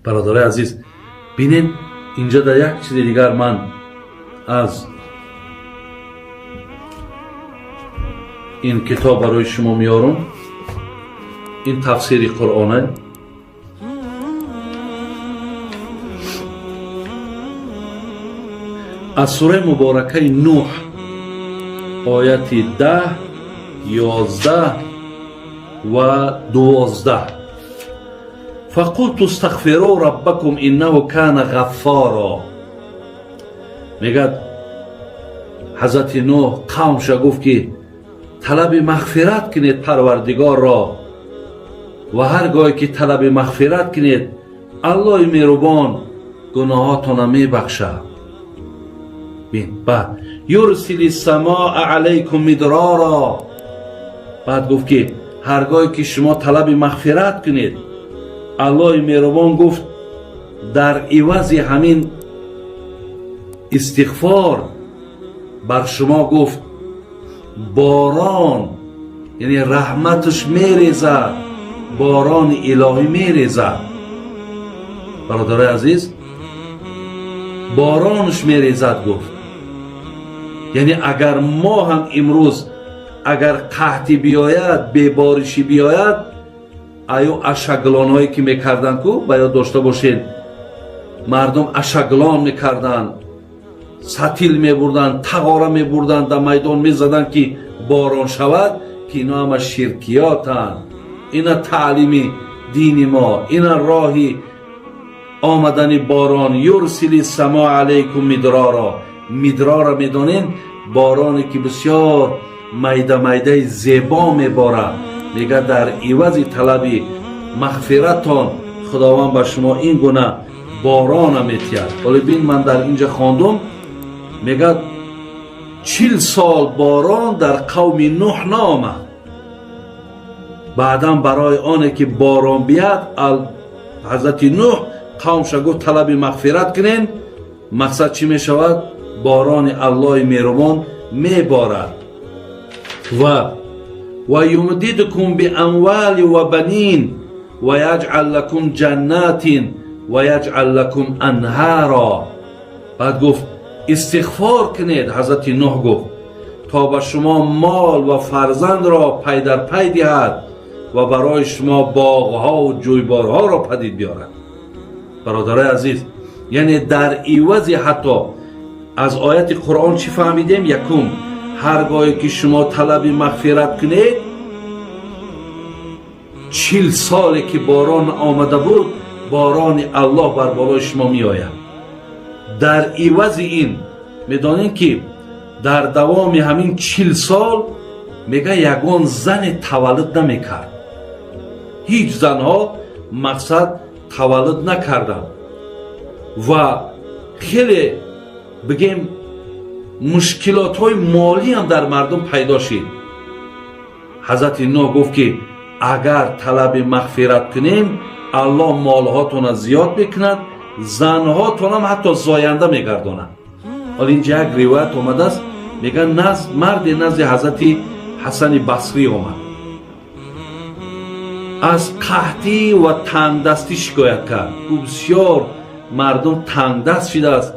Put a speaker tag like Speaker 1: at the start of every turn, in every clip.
Speaker 1: Бародарои азиз, бинед, инҷа дар як чизи дигар ман аз ин китоб барои шумо меорам. Ин тафсири Қуръона. Аз сураи муборакаи Нуҳ, ояти 10, 11 ва 12: фақулту стағфиру раббакум иннаҳу кана ғаффоро. Мегӯяд, ҳазрати Нуҳ қавмша гуфт, ки талаби мағфират кунед Парвардигорро, ва ҳар гоҳе ки талаби мағфират кунед, Аллоҳи меҳрубон гуноҳотона мебахшад. Бин, баъд юрсили самоа алайкум мидроро. Баъд гуфт, ки ҳар гоҳе ки шумо талаби мағфират кунед, Аллоҳи меҳрубон гуфт, дар ивази ҳамин истиғфор бар шумо, гуфт, борон, яъне раҳматаш мерезад, борони илоҳӣ мерезад. Бародарои азиз, боронаш мерезад, гуфт. Яъне агар мо ҳам имрӯз агар қаҳтӣ биёяд, беборишӣ биёяд, аю ашаглонҳое ки мекарданд ку, ба ёд дошта бошед, мардум ашаглон мекарданд, сатил мебурданд, тағора мебурданд, дар майдон мезаданд, ки борон шавад, ки ино ҳама ширкиётанд. Ина таълими дини мо, ина роҳи омадани борон. Юрсили само алайкум мидроро. Мидрора медонем, бороне ки бисёр майда майдаи зебо меборад. Мега, дар ивази талаби мағфиратон Худованд ба шумо ин гуна борона метиҳад. Ҳоле бин, ман дар инҷа хондум, мегӯяд, 40 сол борон дар қавми Нуҳ наомад. Баъдан барои оне ки борон биёд, ҳазрати Нуҳ қавмша гуфт, талаби мағфират кунен. Мақсад чӣ мешавад? Борони Аллоҳи меҳрубон меборад. Ва юмдидкум биамвали ва банин ва яҷъал лакум ҷаннатин ва яҷъал лакум анҳаро. Баъд гуфт, истиғфор кунед, ҳазрати Нуҳ гуфт, то ба шумо мол ва фарзандро пай дар пай диҳад ва барои шумо боғҳову ҷӯйборҳоро падид биёрад. Бародарои азиз, яъне дар ивази, ҳатто аз ояти Қуръон чӣ фаҳмидем? Якум, ҳар гоҳе ки шумо талаби мағфират кунед, 40 соле ки борон омада буд, борони Аллоҳ бар болои шумо меояд. Дар ивази ин медонем, ки дар давоми ҳамин 40 сол, мега, ягон зане таваллуд намекард, ҳеҷ занҳо, мақсад, таваллуд накарданд ва хеле, бигем, мушкилотҳои молиам дар мардум пайдо шид. Ҳазрати Нуҳ гуфт, ки агар талаби мағфират кунем, Аллоҳ молҳотона зиёд мекунад, занҳотонам ҳатто зоянда мегардонад. Ҳоло инҷа як ривоят омадааст, мегӯянд, марде назди ҳазрати Ҳасани Басрӣ омад, аз қаҳтӣ ва тангдастӣ шикоят кард. Гӯ, бисёр мардум тангдаст шидааст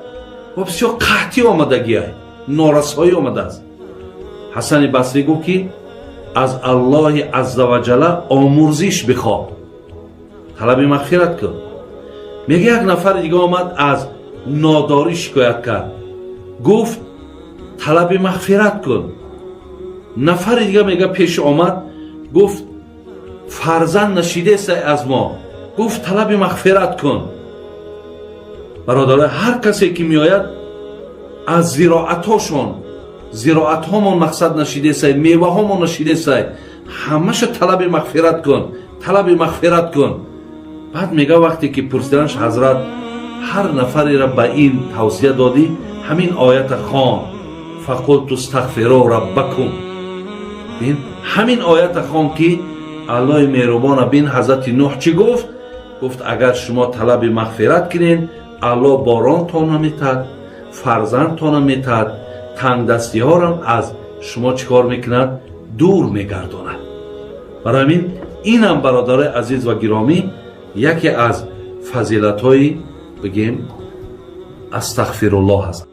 Speaker 1: ва бисёр қаҳтӣ омадагиай, норасоӣ омадааст. Ҳасани Басрӣ гуфт, ки аз Аллоҳи аззаваҷала омурзиш бихоҳ, талаби мағфират кун. Мега, як нафари дига омад, аз нодорӣ шикоят кард, гуфт, талаби мағфират кун. Нафари дига, мега, пеш омад, гуфт, фарзанд нашидесай аз мо, гуфт, талаби мағфират кун. Бародарои, ҳар касе ки меояд, аз зироатҳошон, зироатҳомон, мақсад, нашидесай, меваҳомон нашидесай, ҳамаша талаби мағфират кун, талаби мағфират кун. Баъд мега, вақте ки пурсиданш, ҳазрат, ҳар нафареро ба ин тавсия додӣ, ҳамин оята хон: фақулту стағфиру раббакум. Бин, ҳамин оята хон, ки Аллоҳи меҳрубона. Бин, ҳазрати Нуҳ чӣ гуфт? Гуфт, агар шумо талаби мағфират кунед, Аллоҳ боронтона метаҳад, фарзандтона метаҳад, тангдастиҳорам аз шумо чӣ кор мекунад? Дур мегардонад. Барои ҳамин инам, бародарои азиз ва гиромӣ, яке аз Фазилатҳои, бигем, астағфируллоҳ аст.